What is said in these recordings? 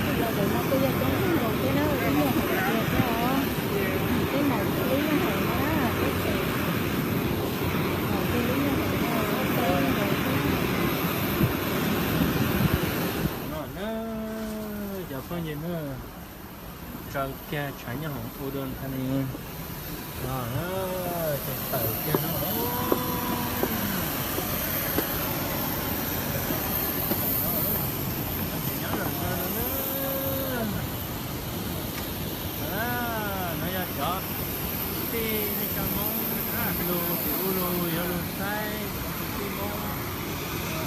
Tej yog ntawm no kuj yog coob kawg nkaus thiab na, ib nyuag hauv tiag thiab os. Peb mus peb lub nyuag hauv no na, peb tseem mus peb lub nyuag hauv no, peb nkaus thiab. No na, cov phooj ywg na, tsaws kiag tshav nyob hauv Udon Thani no, ces tawm kiag no. Nyob zoo no, no yog cov kwv tij neej tsa Hmoob lug tim ub lug yuav lug saib cov kwv tij Hmoob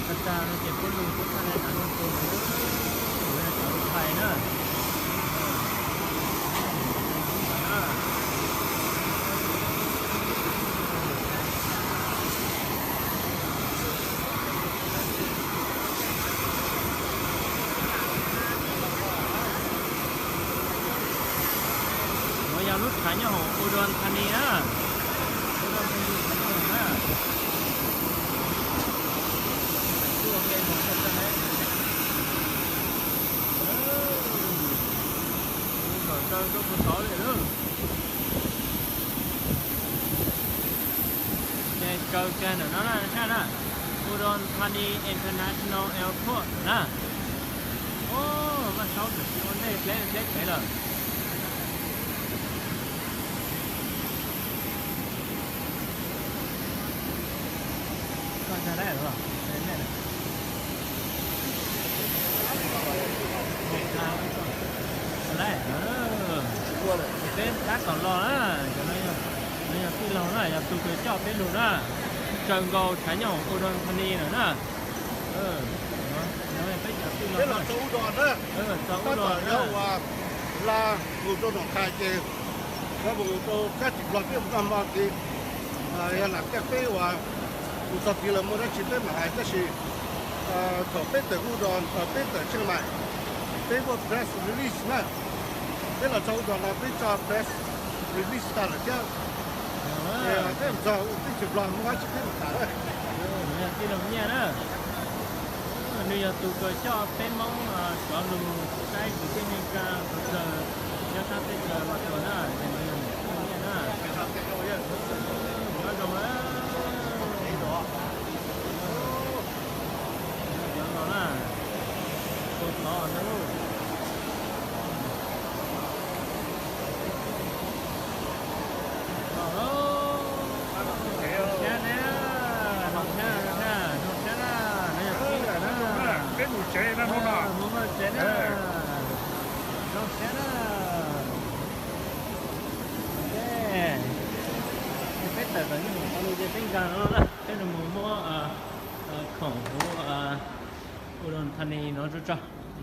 tag tag no ces puab lug puab txhaj le hnav lug tus, cov lug thais na. Nuav yog lub tshav nyob hauv Udon Thani na. Udon Thani tshav nyob hauv na. Kom tsaws rau puag tod li lawm. Ces tsaws kiag ntawm no na, sab na, Udon Thani International Airport na. Ua, maj saub tam sim ua ntej dleb dleb pem lawm. Peb tab tom los na, no yog tij laug na, yog tus kws coj peb lug na, tsaws nkaus tshav nyob Udon Thani lawm na. Peb los txog Udon na, tab tom yog ua la mus rau Noom Qhais ces yog mus rau kab tsis Nplog peb mus txog hmo tid, yog lam tiaj peb ua mus txog tid lawm muaj dab tsi peb mam hais tab sis thaum peb tawm Udon, peb tawm Chiang Mai, peb muaj press release na. Peb los txog Udon no peb tso press release tag lawm thiab. Peb mus txog peb tsis Nplog muaj dab tsi peb mus tham na. Tij laug Nyiaj na, nws yog tus kws coj peb Hmoob cov lug saib kwv tij neej tsa txawv txawv nyob sab teb chaws Los Tsuas na, ces nws yog Nyiaj na. Nyob zoo na. Cov no na, tus tod na. Zoo siab na, zoo siab, zoo siab na, no yog tij laug na. Peb mus tsev na, hnub no mus tsev na. Zoo siab na. Peb tawm tom nyuag hauv no ces peb nkag no na, peb mus muab khoom huv Udon Thani no tso tso.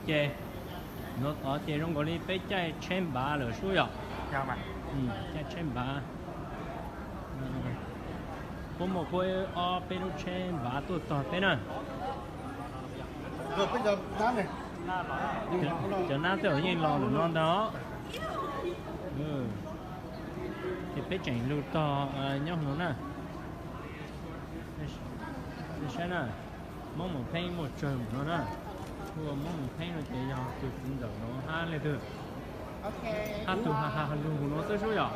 Ces no tod ces zoo nkaus li peb caij tsheb npav lawm sub yom. Caij tsheb npav. Puab muaj puab ob peb lub tsheb npav tuaj tog peb na. Cov nab tej zaum yeej los lawm no ntag. Ces peb tseem lug tog nyob hauv no na. Saib na, Moob Moos Pheeb muaj tsawg mus no na. Ua Moob Moos Pheeb no ces yog tus txiv ntxawm no hab leej twg, hab tus ha ha lug no xwb sub yom.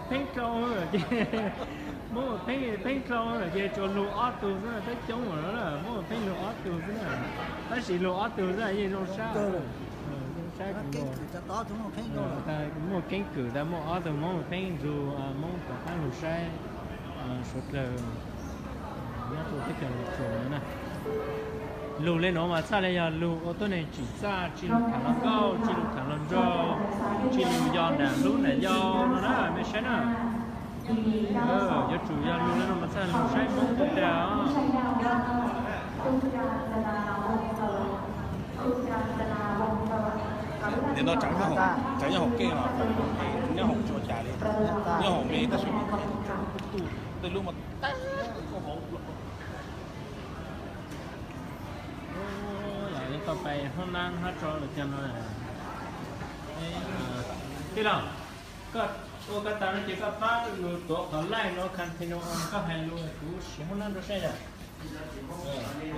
Pheeb Dlau ces, Moob Moos Pheeb, Pheeb Dlau ces tsuas lug ob tug xwb na, peb coob mus no na, Moob Moos Pheeb lug ob tug xwb na. Tab sis lug ob tug xwb yeej zoo sab, zoo sab. Muaj keeb kwm tas muaj ob tug Moob Moos Pheeb nrug Moob rov qab lug saib suav dlawg nyob rua teb chaws Los Tsuas no na. Lug le nuav mas txhaj le yog lug ua tuab neeg tsim txaj, tsi lug khaam hluas nkauj, tsi lug khaam hluas nraug, tsi lug yos nam hlub nam yau no na, mej saib na. Yuav tsum yog lug le nuav mas txhaj lug saib Moob tug tag os. Nim no tseem nyob hauv keej los nyob hauv tsua cas li? Tus twg lub mas tag koj vauv. Lam tau pais hnub nab hab tso lawm cag no. Tij laug, koj ua koj tas no ces koj pab lug tuav qhov like no continue, koj hais lus kuv siv hnub nab rau seb yom.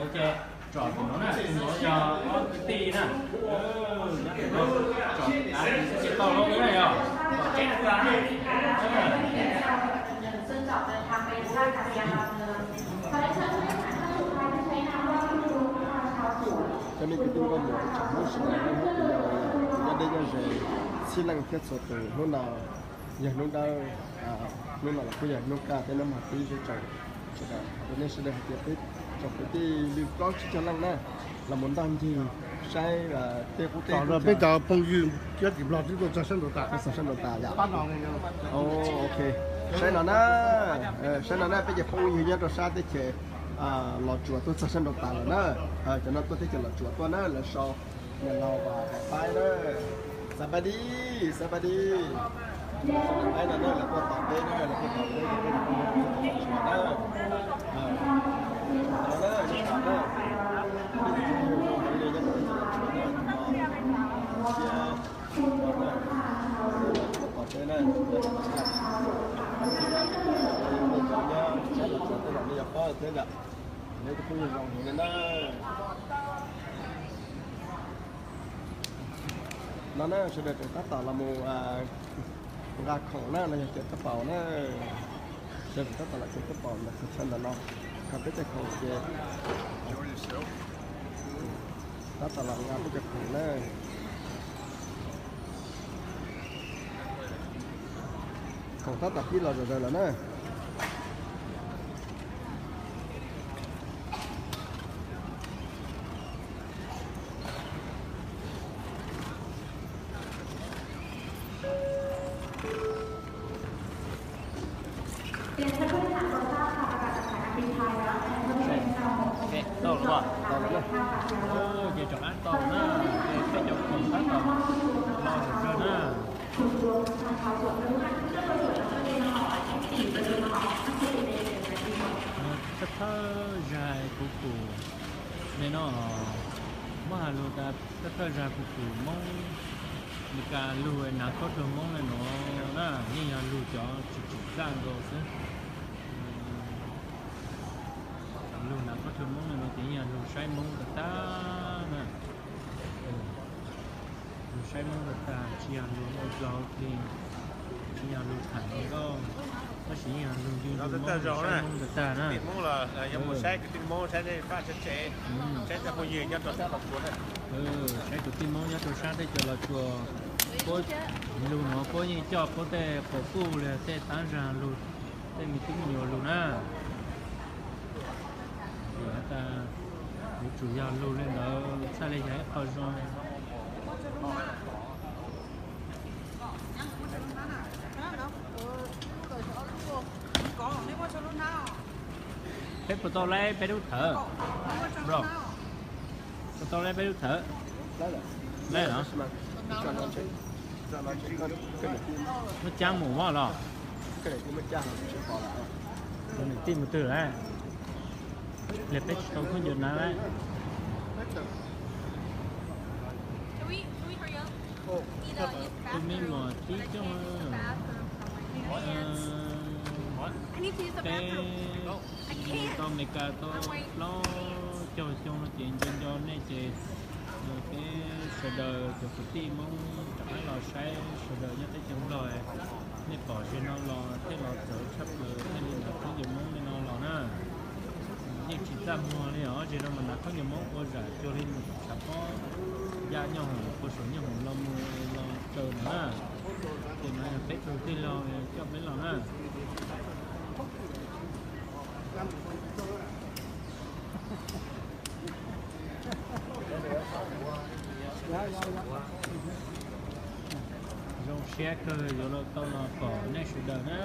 Ok, tsom tus no na, tus no yog ob kwv tij na. Nyob tus no tsom av tsis tau lub na yog. Cov me kwv tij nkauj muam tsoom Hmoob sawv daws, hnub no kuv nyob deb nyob ze txhib leej thiab txhua tus, hnub no yog hnub dawb, hnub no los kuj yog hnub kaj thiab hnub mag tib sawv daws, rau nej sawv daws hais tias peb tsoom kwv tij li plaub tsib caug leej na, los mus ntog ncig saib tej qub teb. Peb cov phooj ywg thiab tim Nplog twb tuaj txog sab nraud tas, txog sab nraud tas yom. Ok, saib no na, saib no na, peb cov phooj ywg nyob rau sab teb chaws Los Tsuas tuaj txog sab nraud tas lawm na. Cov no tuaj teb chaws Los Tsuas tuaj na, lawv sau niam laus Pais na. Xab pas dis, xab pas dis. Pais no na, lawv tuaj tos peb na, lawv tuaj tos peb, peb tuaj tos Los Tsuas na. Tos na, tos na. Peb cov phooj ywg zoo heev li nyob rau teb chaws Los Tsuas na, thiab tos peb na. Nyob sab Los Tsuas tej zaum nej yuav paub thiab ntag. Neb cov phooj ywg zoo heev li na. No na, sawv daws tseem tab tom los mus nqa khoom na, los yog caw tauj paus na. Sawv daws tseem tab tom los caw tauj paus ntawm qhov chaw ntawm no, qhov peb caw khoom ces tab tom los nqa peb caw khoom na. Khoom tab tom pib los zom zaws lawm na. Tau lawm, tau lawm na. Ces rov qab tau na, ces peb cov khoom tab tom los zom zaws na. Thawj thawj zag kuv pum li no, muab has lug tas thawj thawj zag kuv pum Moob Meskas lug nas khaub rua Moob le nuav na, yeej yog lug cov tsis tsim txaj nkaus xwb. Lug nas khaub rua Moob le nuav ces yeej yog lug saib Moob tag tag na. Lug saib Moob tag tag, tsis yog lug ua dlog ua dlig, tsis yog lug tham hluas nkauj, tab sis yeej yog lug yug Moob, saib Moob tag tag na. Saib kwv tij Moob nyob rau sab teb chaws Los Tsuas, puab lug nuav puab yeej coj puab tej quas puj li tej tab zag lug, tej me tub me nyuam lug na. Vim has tas yuav tsum yog lug li ntawd txhaj li yog ib qho zoo. Peb puas tau laib peb lub thawv? Bro, puas tau laib peb lub thawv? Laib los? Muab cab mus mog los? Niam tij mus twg lawm? Pliag peb tsis tau khaub ncaws nav lawm. Tus me mom tib coj, peb mus tau Amelikas tau plaub caug xyoo no ces nco nco nej ces peb sawv daws cov kwv tij Moob rov qab los saib sawv daws nyob teb chaws Nplog, nej pom zem no los thiaj los txawv tshaj plaws thiaj li nas khaub ncaws Moob li no los na. Yeej tsis txaj muag li os, zem no mas nas khaub ncaws Moob ua zam cuag li tshav pob ya nyob hoom, ua saum nyob hoom los mus los tsaws no na. Ces no yog peb tug tij laug coj peb los na. Zoo siab kawg yuav tau los pom nej sawv daws na.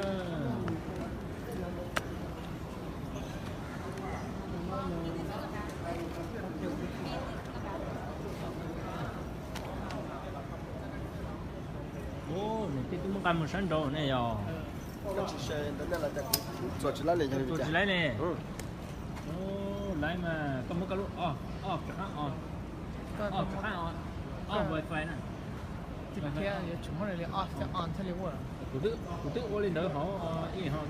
Niam tij twb muab nqa mus sab nraud ne yog. Txuas tsis laib li, txuas tsis laib li. Laib mas koj muab koj lub o, o rov qab o, o rov qab o, o wifi na. Kuv twb ua li ntawd hov ib hov.